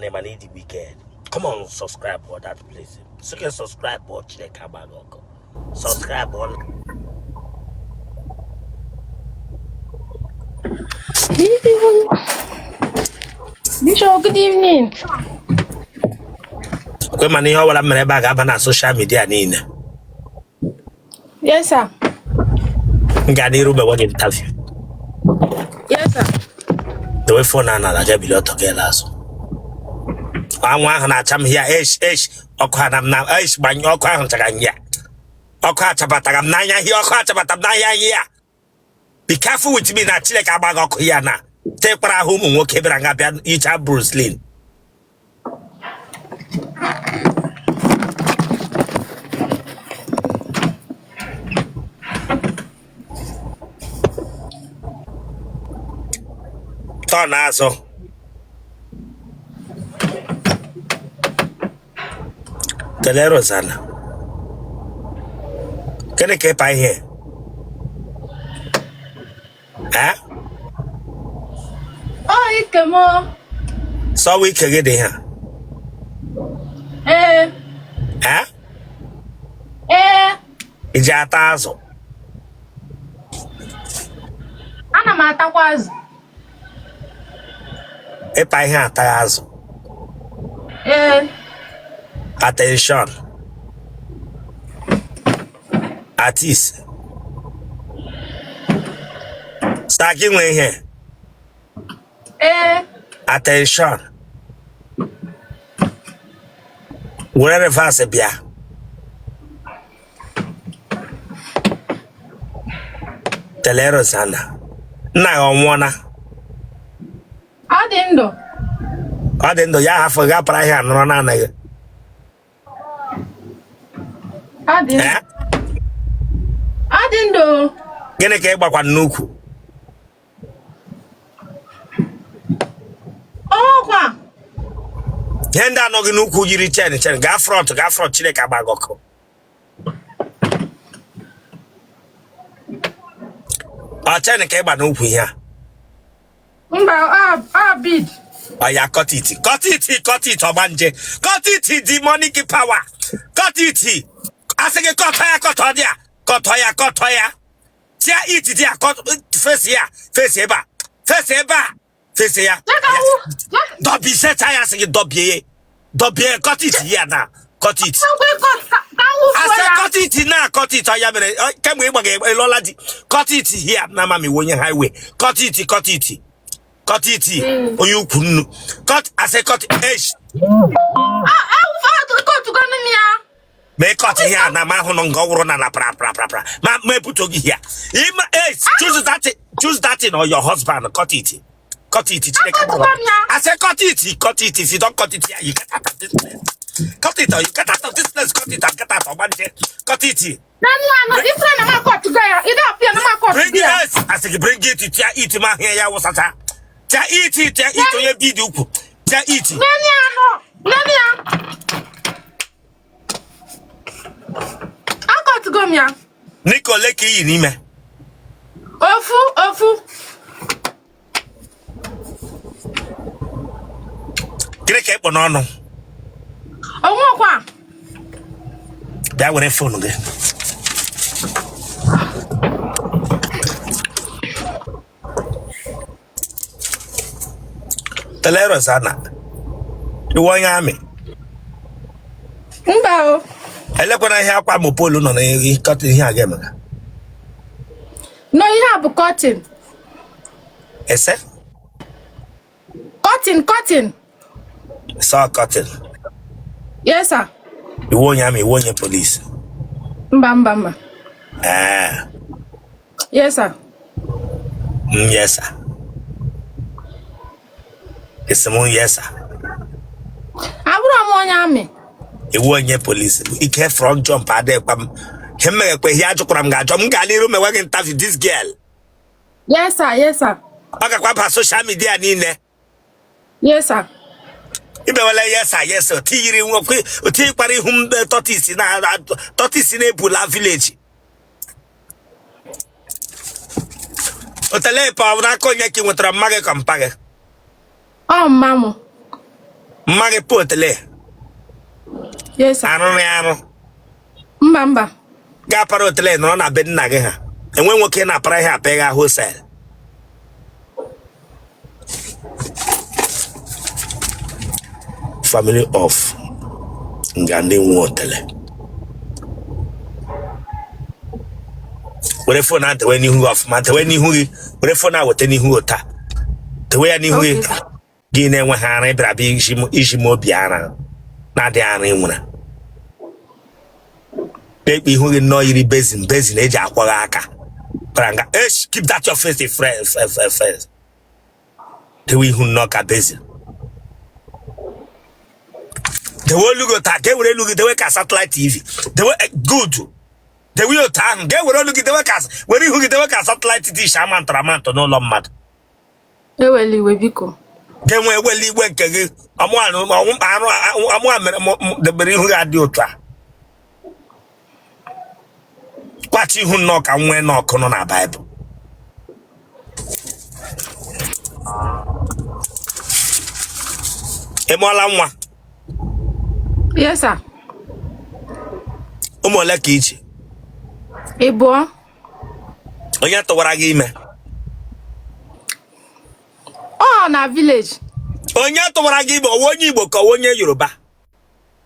na ị ma na ị dị wicked. Come on, subscribe for that place. So can subscribe for Chineke agba gị ọkụ. Subscribe on. Bishop, good evening. Kwe mana ihe ọbụla mere ebe a ga-aba na social media niile. Yes, sir. M gaa n'iru mewe gị interview. Yes, sir. Dewe phone a n'ala ga bili ọtọ gị ele azụ. Anwụ ahụ na-acha m hịa esh esh ọkụ a na m na esh gbanye ọkụ ahụ chara m ya. Ọkụ achabatara m n'anya hịa ọkụ achabata m n'anya hịa. Be careful with me na Chineke agba gị ọkụ ya na tekwara ahụ ụmụ nwoke bịara nga bịa yicha Bruce Lee. Tọọ n'azụ. Kelee Rosanna. Gịnị ka ịpa ihe? Eh? Ọ ike m. Sọwa ike gị dị ha. Ee. Eh? Ee. I ji ata azụ. Ana m atakwa azụ. Ịpa ihe ataghị azụ. Ee. Attention. Artist. Star gị nwe ihe. Ee. Attention. Were reverse bịa. Tele Rosanna. Nna ya ọ nwụọna? Ọ dị ndụ. Ọ dị ndụ ya hafụ gị apara ihe a nọrọ naanị gị. Ọ dị ndụ. Eh? Ọ dị ndụ. Gịnị ka ị gbakwa n'ukwu? Ọkwa. Ihe ndị anọ gị n'ukwu yiri chain chain gaa front gaa front Chineke agba gị ọkụ. Ọ chain ka ị gba n'ukwu ihe a? Mba, ọ bead. Oya cut it, cut it, cut it, ọgbanje. Cut it, demonic power. Cut it. Asị gị kọtọ ya kọtọ dị ya. Kọtọ ya kọtọ ya. Tear it dị ya cut face ya face ebe a. Face ebe a. Face ya. Dọbi secha ya asị gị dọbie ya. Dọbie cut it ya na cut it. Asị cut it na cut it ọ ya mere kemgbe ị gbaga ịlụọla di cut it here na mami onye highway cut it cut it cut it onye ukwu nnu cut asị cut esh ma cut ihe a na ma ahụ nọ nga ọ wụrụ na na pra pra pra pra ma ma ebuto gị here ịma eh choose that choose that thing or your husband cut it cut it Chineke I say cut it cut it if you don't cut it here you get out of this place cut it or you get out of this place cut it and get out ọgbanje cut it Bring it I say bring it tear it ma ahịa ya wụsacha tear it tear it onye bead ukwu tear it Akọtugo m ya. Knicker ole ka i yi n'ime? Ofu, ofu. Gịnị ka ị kpụ n'ọnụ? Onwekwa. Bịa were phone gị. Tele Rosanna ị wụ onye army mba o elekwana ihe akwa mopol nọ na cotton ihe a ga-emega no ihe a bụ cotton ese cotton cotton sọ cotton yes sir ị wụ onye army ị wụ onye police mba mba mba ee yes sir Yes sir ị sị m yes sir abụrọ m onye army ị wụ onye police ike front jump adịghịkwa m ihe m meghekwa ihe ajụkwara m ga-ajọ m gaa n'iru mewe gị interview this girl yes sir yes sir ọ gakwa ba social media niile yes sir ibewela yes sir yes sir tiyiri nwoke otikwara ihu m tortoise na tortoise na-ebula village otele pa ọ n'aka onye ka ị nwetara mma gị ka mpa gị ọ mma m Mma gị potele? Yes, sir. Arụrụ ya arụ? Mba, mba. Ga-apara otele nọrọ na be nna gị ha enwe nwoke na-apara ihe apa ịga wholesale. Family of nga ndị nwe otele. Were phone a dewe n'ihu gị ọfụma, dewe n'ihu gị. Were phone a weta n'ihu gị taa, dewe ya n'ihu gị. Okay, sir. Gị na-enweghị ara, ị bịara bịa iji m obi ara na-adịghị ara ị nwere ekpe ihu gị nnọọ yiri basin, basin eji akwọghị aka bara nga. Esh, keep that your face fresh, fresh, fresh. Dewe ihu nnọọ ka basin. Dewe olu gị taa ka e were olu gị dewe ka satellite TV. Dewe good, dewe ya otu ahụ ga ewere olu gị dewe ka were ihu gị dewe ka satellite dish ama ntaramantụ n'ụlọ mmadụ. Ewela iwe, biko. Ga-enwe eweli igwe nke gị ọmụa mere debere ihu gị adị otu a kwachi ihu nnọọ ka nwee n'ọkụ nọ na Baịbụl. Ị mụọla nwa? Yes, sir. Ụmụ ole ka iji? Ịbụọ. Onye tụwara gị ime? Ọ na village. Onye tụwara gị ime, ọwa onye Igbo ka ọwa onye Yoruba?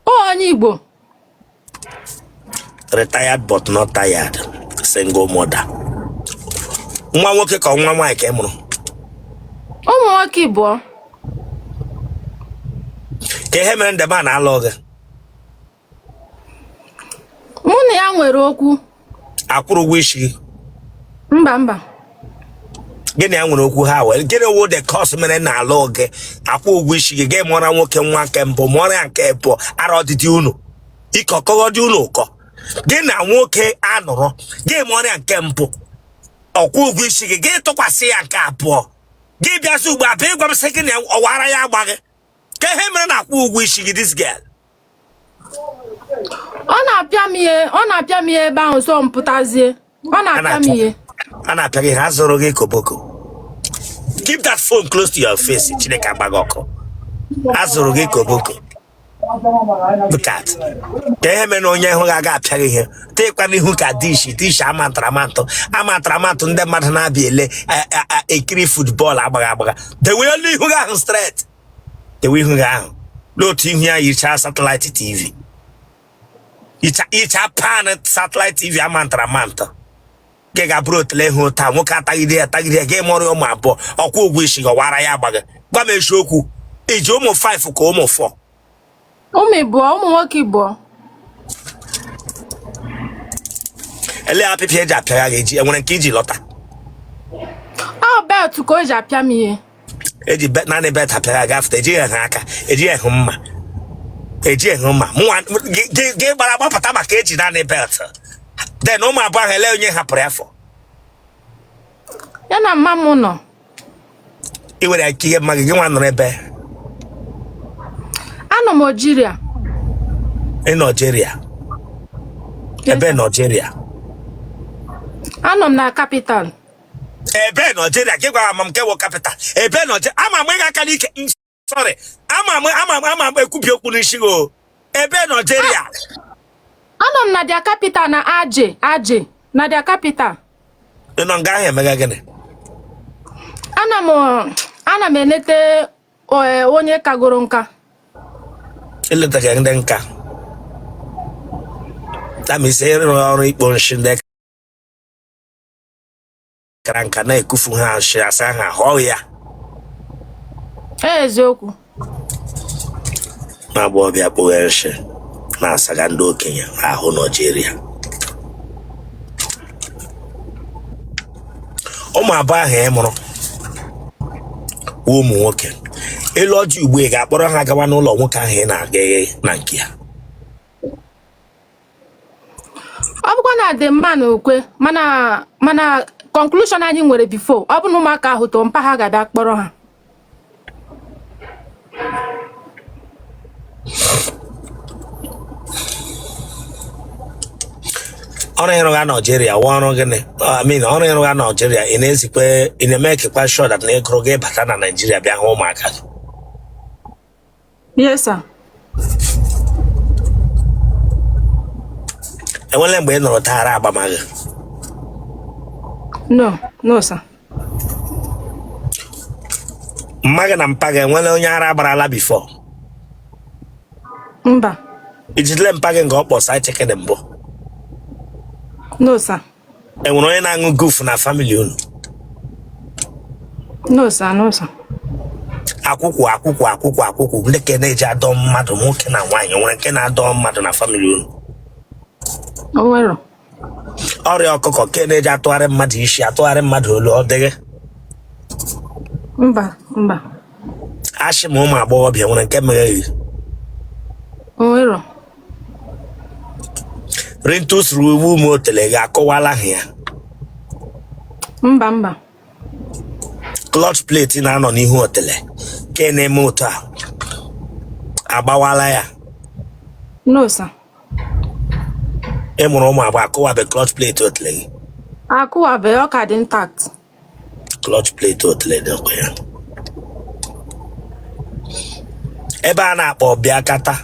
Ọ onye Igbo. Retired but not tired, single mother. Nwa nwoke ka nwa nwaanyị ka ị mụrụ? Ụmụ nwoke ịbụọ. Ka ihe mere ndebe a na-alụ gị? Mụ na ya nwere okwu. Akwụrụ ụgwọ isi gị? Mba, mba. Gịnị ya nwere okwu ha wee gịnị wụ the cause mere na alụ gị akwụ ụgwọ isi gị? Gị mụọra nwoke nwa nke mbụ, mụọra ya nke abụọ, ara ọdịdị unu ike ọkọghọ dị unu ụkọ. Gị na nwoke anọrọ, gị mụọra ya nke mbụ, ọkwụ ụgwọ isi gị, gị tụkwasị ya nke abụọ, gị bịazi ugbu a bịa ịgwa m sị gị na ọwara ya agba gị. Ka ihe mere na akwụ ụgwọ isi gị, this girl? Ọ na-apịa m ihe, ọ na-apịa m ihe ebe ahụ, so m pụtazie. Ọ na-apịa m ihe. A na-apịa gị? Ha zụrụ gị koboko. Keep that phone close to your face. Chineke agba gị ọkụ. A zụrụ gị koboko. Look at ka ihe mere na onye hụ gị aga apịa gị ihe teekwa n'ihu ka dish, dish amantramantụ amantramantụ ndị mmadụ na-abịa ele ekiri football agbagha agbagha. Dewe elu ihu gị ahụ straight, dewe ihu gị ahụ n'otu ihu ya yichaa satellite TV, yicha pan satellite TV amantramantụ. Gị ga-abụrụ otele ihu taa nwoke atagide ya, atagide ya. Gị mụrụ ụmụ abụọ, ọkwụ ụgwọ isi gị, ọwara ya agba gị. Gwa m eziokwu, iji ụmụ 5 ka ụmụ 4? Ụmụ ịbụọ, ụmụ nwoke ịbụọ. Ele apịpịa eji apịa ya ga-eji enwere nke iji lọta? Ọ belt ka o ji apịa m ihe. Eji naanị belt apịa ya gafete? Ejighị ha aka, ejighị hụ mma, ejighị hụ mma. Mụnwa gị gbara gbapụta maka eji naanị belt. Then ụmụ abụọ ahụ, ele onye hapụrụ ya fọ? Ya na mma m nọ. Ị nwere ike ihe mma gị, gị nwa nọrọ ebe? Anọ m Algeria. Ị Algeria? Ebe na Algeria? Anọ m na capital. Ebe na Algeria? Gị gwara ama m nke wụ capital. Ebe na Algeria? Ama m ịga aka n'ike. Sorry, ama m ama m ama m ekwubi okwu n'isi gị o. Ebe na Algeria? Anọ m na their capital, na Alger, Alger, na their capital. Ị nọ nga ahụ emega gịnị? Ana m eleta onye kagoro nka. Eletaghị ndị nka tamisi ịrụ ọrụ ikpo nshi ndị kara nka na-ekufu ha nshi, asa ha họọ ya? Eziokwu. Na agbọghọbịa kpụghe nshi na-asaga ndị okenye ahụ n'Algeria. Ụmụ abụọ ahụ ị mụrụ wụ ụmụ nwoke. Elu ọjị ugbu ị ga-akpọrọ ha gawa n'ụlọ nwoke ahụ ị na-aga na nke ya? Ọ bụkwa na the man okwe, mana conclusion anyị nwere before, ọ bụ na ụmụaka ahụ too, mpa ha ga-abịa kpọrọ ha. Ọrụ ịrụgha Naijiria wụ ọrụ gịnị? I mean, ọrụ ịrụgha Naijiria, ị na-ezikwe, ị na-eme ekekwa sure that na ịgụrụ gị bata na Naijiria bịa hụ ụmụaka gị? Yes, sir. Enwele mgbe ị nụrụ tara agbamaghị? No, no, sir. Mma gị na mpa gị, enwele onye ara gbarala before? Mba. I jidele mpa gị nga ọ kpọ side chicken mbụ? No, sir. Enwere onye na-aṅụ guf na family unu? No, sir, no, sir. Akwụkwụ akwụkwụ akwụkwụ akwụkwụ ndị ke na-eji adọ mmadụ, nwoke na nwaanyị, nwere nke na-adọ mmadụ na family unu? O nwero. Ọrịa ọkụkọ nke na-eji atụgharị mmadụ isi, atụgharị mmadụ olu, ọ dịghị? Mba, mba. Ashị ma ụmụ agbọghọbịa, nwere nke mere gị? O nwero. Rintus ruo ụmụ otele gị akụwala ha ya? Mba, mba. Clutch plate na-anọ n'ihu otele nke na-eme otu a, agbawala ya? No, sir. Ị mụrụ ụmụ abụọ, akụwabe clutch plate otele gị? Akụwabe, ọ ka dị intact. Clutch plate otele dị ọkụ ya ebe a na-akpọ bịakata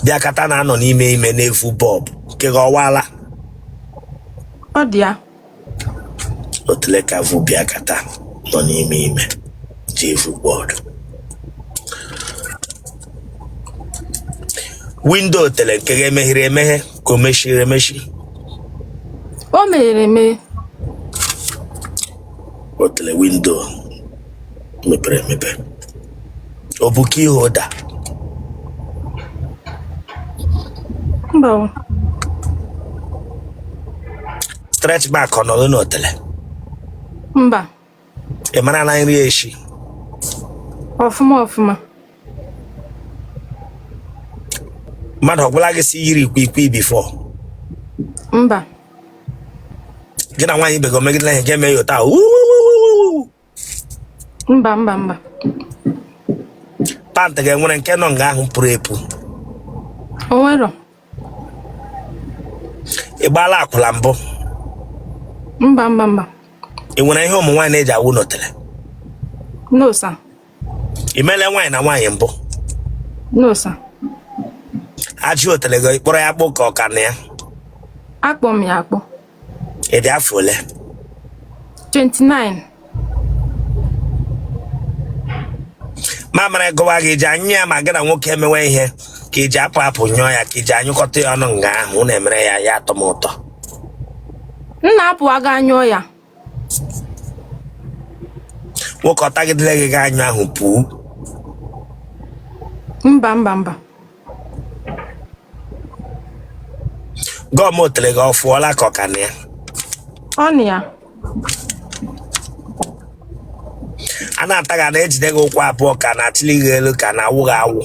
bịakata na-anọ n'ime ime na-efu bulb nke gị ọwala? Ọ dị ya. Otele ka vu bịakata nọ n'ime ime ji efu bulb. Window otele nke gị emeghere emeghe ka o mechiri emechi? O meghere emeghe. Otele window mepere emepe, ọ bụ key holder? Mba o. Stretch mark ọ nọghị n'otele? Mba. Ị mara na nri eshi? Ọfụma ọfụma. Mmadụ ọ gwala gị si yiri ikwiikwi before? Mba. Gị na nwaanyị ibe gị omegidela ihe ga-eme ya ụta wuuwuuwu? Mba, mba, mba. Pant gị enwere nke nọ nga ahụ pụrụ epu? O nwero. Ị gbaala akwụla mbụ? Mba, mba, mba. Ị nwere ihe ụmụ nwaanyị na-eji awụ n'otele? No, sir. Ị meela nwaanyị na nwaanyị mbụ? No, sir. Ajị otele gị, kpọrọ ya akpụ ka ọ ka na ya? Akpọ m ya akpọ. Ị dị afọ ole? 29. Mamịrị gụwa gị, ji anyụ ya ma gị na nwoke emewe ihe, ka iji apụ apụ nyụọ ya, ka iji anyụkọta ya ọnụ nga ahụ na-emere ya ya atọ m ụtọ? M na-apụ aga anyụọ ya. Nwoke ọ tagidere gị ga anyụ ahụ pụọ? Mba, mba, mba. Gum otele gị ọ fụọla ka ọ ka na ya? Ọ na ya. A na-ata gị, a na-ejide gị ụkwụ abụọ, ka na-achịli gị elu, ka na-awụ gị awụ,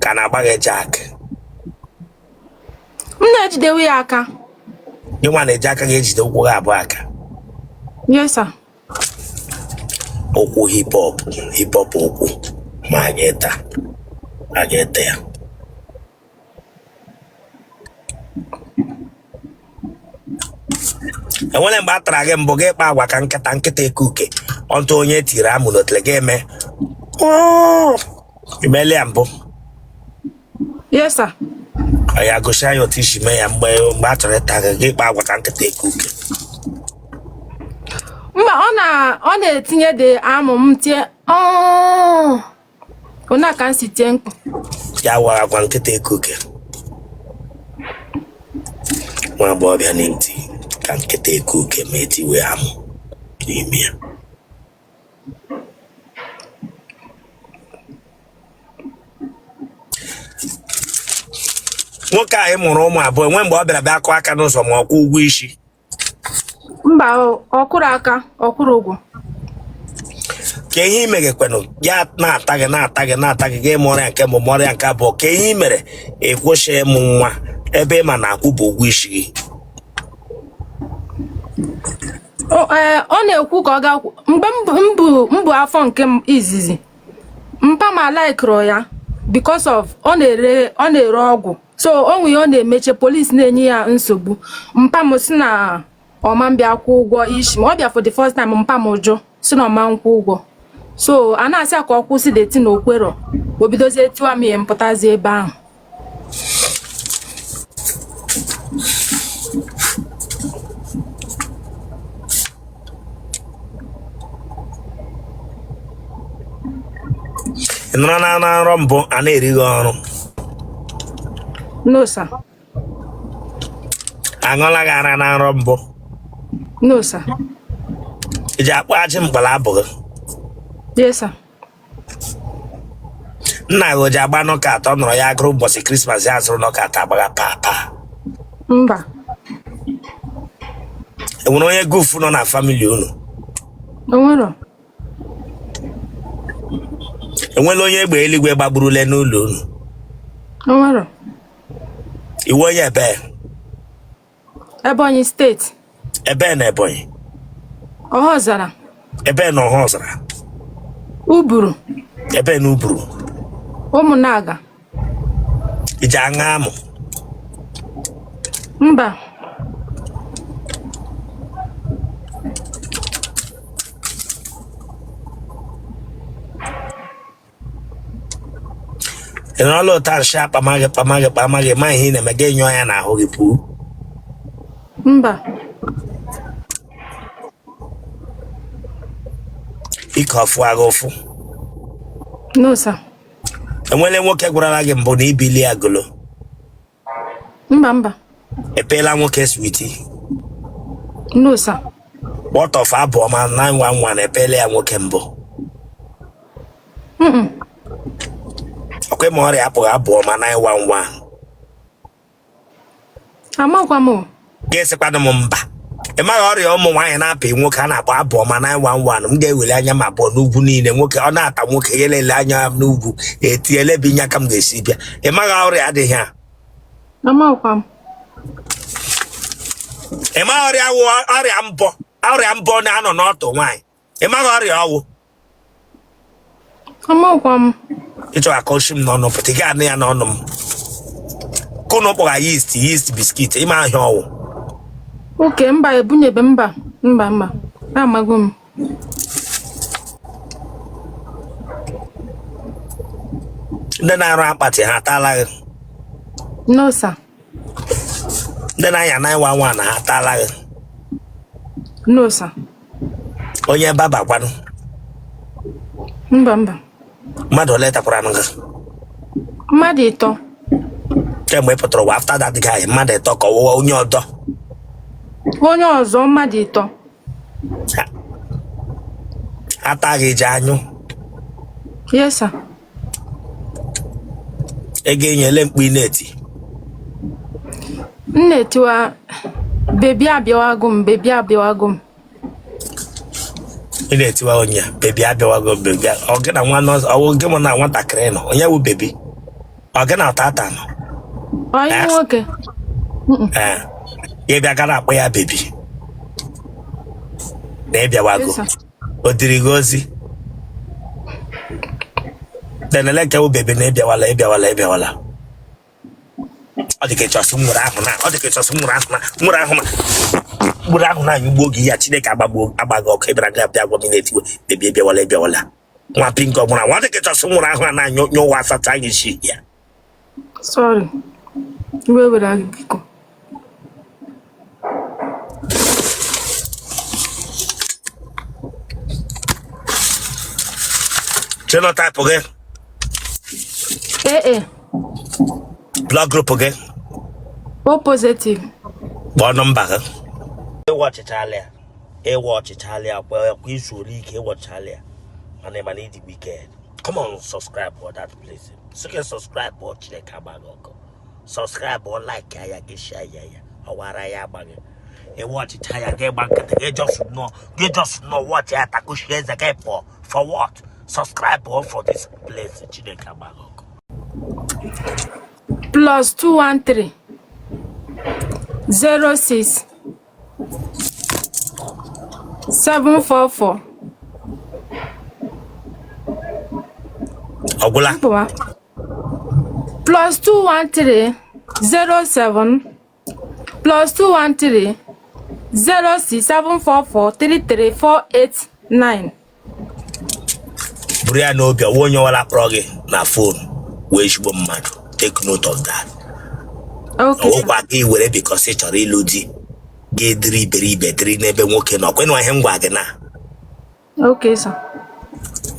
ka na-agba gị jack? M na-ejidewe ya aka. Gị nwa na-eji aka gị ejide ụkwụ gị abụọ aka? Yes, sir. Ụkwụ hip hop hip hop ụkwụ ma a ga-eta a ga-ete ya. Enwere mgbe a tara gị mbụ, gị kpa agwa ka nkịta nkịta eke uke ọntụ onye tiri amụ n'otele gị eme imele ya mbụ? Yes, sir. Ọ ya gosi anyị otu isi mee ya mgbe mgbe a chọrọ ịta gị, gị kpa agwa ka nkịta eke uke. Mba, ọ na-etinye dị amụ m tie ona ka m si tie mkpu. Ya wara agwa nkịta eke uke, nwa agbọghọbịa na-eti ka nkịta eke uke ma etiwe amụ n'ime ya. Nwoke a ị mụrụ ụmụ abụọ, enwe mgbe ọ bịara bịa kụọ aka n'ụzọ ma ọ kwụ ụgwọ isi? Mba, ọ kwụrụ aka, ọ kwụrụ ụgwọ. Ka ihe i megekwenụ ya na-ata gị na-ata gị na-ata gị, gị mụọrọ ya nke mbụ, mụọrọ ya nke abụọ, ka ihe i mere ị kwụsị ịmụ nwa ebe ị ma na akwụ bụ ụgwọ isi gị? Ọ na-ekwu ka ọ ga mgbe m bụ afọ nke m izizi, mpa m alaikụrụ ya because of ọ na-ere ọgwụ, so o nwe ihe ọ na-emeche, polisi na-enye ya nsogbu. Mpa m si na ọma mbịa kwụ ụgwọ isi ma ọ bịa for the first time, mpa m jụ si na ọma nkwụ ụgwọ. So a na-asị ya ka ọ kwụsị the thing, o kwerọ. O bidozie tiwa m ihe, m pụtazie ebe ahụ. Ị nọrọ na nrọ mbụ a na-eri gị ọrụ? No, sir. Aṅụla gị ara na nrọ mbụ? No, sir. Ị ji akpụ ajị mkpala abụghị? Yes, sir. Nna gị o ji agba knockout? Ọ nọrọ ya agụrụ ụbọchị Christmas ya zụrụ knockout agbagha pa pa? Mba. Enwere onye gufu nọ na family unu? Onwero. Enwela onye egbe eluigwe gbagburule n'ụlọ unu? Onwero. Ị wụ onye ebe? Ebonyi State. Ebe na Ebonyi? Ọhaọzara. Ebe na Ọhaọzara? Uburu. Ebe na Uburu? Ụmụnaga. I ji aṅa amụ? Mba. Ị nọrọla ụta nshị akpama gị kpama gị kpama gị ma ihe ị na-eme gị nyụọ ya n'ahụ gị pụọ? Mba. Ike ọfụ agha ụfụ? No, sir. Enwele nwoke gwarala gị mbụ na ibili agolo? Mba, mba. Epeela nwoke sweetie? No, sir. What of abụ ọma 911, epeela ya nwoke mbụ? Ọkwa ma ọrịa apụghị abụ ọma 911? Amakwa m. Ga-esikwanụ m mba, ị maghị ọrịa ụmụ nwaanyị na-apị nwoke a na-akpọ abụ ọma 911. M ga-eweli anya m abụọ n'ugwu niile, nwoke ọ na-ata nwoke ya elele anya m n'ugwu etiele ebe inye aka m ga-esi bịa. Ị maghị ọrịa adịghị a? Amakwa m. Ị maghị ọrịa wụ ọrịa mbọ, ọrịa mbọ na-anọ n'ọtụ nwaanyị? Ị maghị ọrịa ọwụ? Amakwa m. Ịchọrọ aka oshi m n'ọnụ pụta, ị ga-anụ ya n'ọnụ m kụnụ kpọga yeast, yeast biscuit. Ị ma ahịa ọwụ? Okay, mba, ebunyebe, mba, mba, mba, amago m. Ndị na-arụ akpati ha ataala gị? No, sir. Ndị na-anya 911 ha ataala gị? No, sir. Onye barber kwanụ? Mba, mba. Mmadụ ole takwara gị? Mmadụ ịtọ. Kemgbe ị pụtara ụwa, after that guy, mmadụ ịtọ ka ọwụwa onye ọdọ? Onye ọzọ, mmadụ ịtọ. Ataghị ji anyụ? Yes, sir. Ego enyele mkpu ị na-eti? M na-etiwa, "Baby, abịawago m, baby, abịawago m." Ị na-etiwa onye, "Baby, abịawago m, baby." Ọ gị na nwa nọọsụ, ọ gị mụ na nwatakịrị nọ, onye wụ baby? Ọ gị na tata nọ? Onye nwoke. Ee, ya bịa gara akpọ ya baby na ịbịawago. O diri gị ozi denele nke wụ baby na ịbịawala, ịbịawala, ịbịawala. Ọ dị ka ịchọsị m nwere ahụ na ọ dị ka ịchọsị m nwere ahụ na nwere ahụ na nwere ahụ na anyị ugbo gị ya. Chineke agbagbo agbaghị ọkụ. Ịbịara gị abịa gwa m na-etiwe, "Baby, ịbịawala, ịbịawala." Nwa pinko nwụrụ anwụ. Ọ dị ka ịchọsị m nwere ahụ a na-anyụ nye ụwa asacha anyị isi ya. Sorry, iwe were gị, biko. Genotype gị? AA. Blood group gị? O positive. Kpọọ nọmba gị. Ịwa ọchịchalị ya, ịwa ọchịchalị ya kwa kwa izu ole ike ịwọchalị ya, mana ịma na ịdị wicked. Come on, subscribe for that place. Sị subscribe ọ, Chineke agbaghị ọkụ. Subscribe ọ, like ya, gị share ya, ya ọwara ya agbaghị. Ịwa ọchịcha ya, gị gba nkịtị, gị just nọ, gị just nọ watch ya, takushi eze gị pụọ. For what? Subscribe ọ for this place. Chineke agbaghị ọkụ. +213 06 744. Ọgwụla? Pụwa. +213 07 +213 06 744 33489. Buru ya n'obi, ọwụ onye ọbụla kpọrọ gị na phone wụ ezigbo mmadụ. Take note of that. Okay, sir. Ọwụkwa gị were because ị chọrọ ịlụ di gị dịrị iberibe dịrị n'ebe nwoke nọ. Kwenụ ihe m gwa gị na Okay, sir.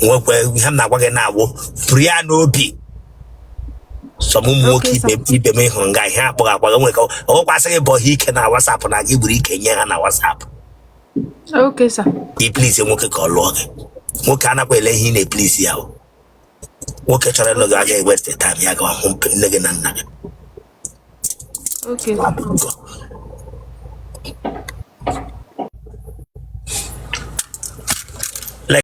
Nwekwa ihe m na-agwa gị na-awụ, buru ya n'obi. Some ụmụ nwoke Okay, sir. ibe m ị hụrụ nga ihe akpọghị akwa gị nwere ka ọgwụkwasị gị bọọ ha ike na WhatsApp na gị gburu ike nye ha na WhatsApp. Okay, sir. Ị please nwoke ka ọ lụọ gị, nwoke anakwa ele ihe ị na-eplease ya o. Nwoke chọrọ ịlụ gị agaghị waste time ya gawa hụ nne gị na nna gị. Okay.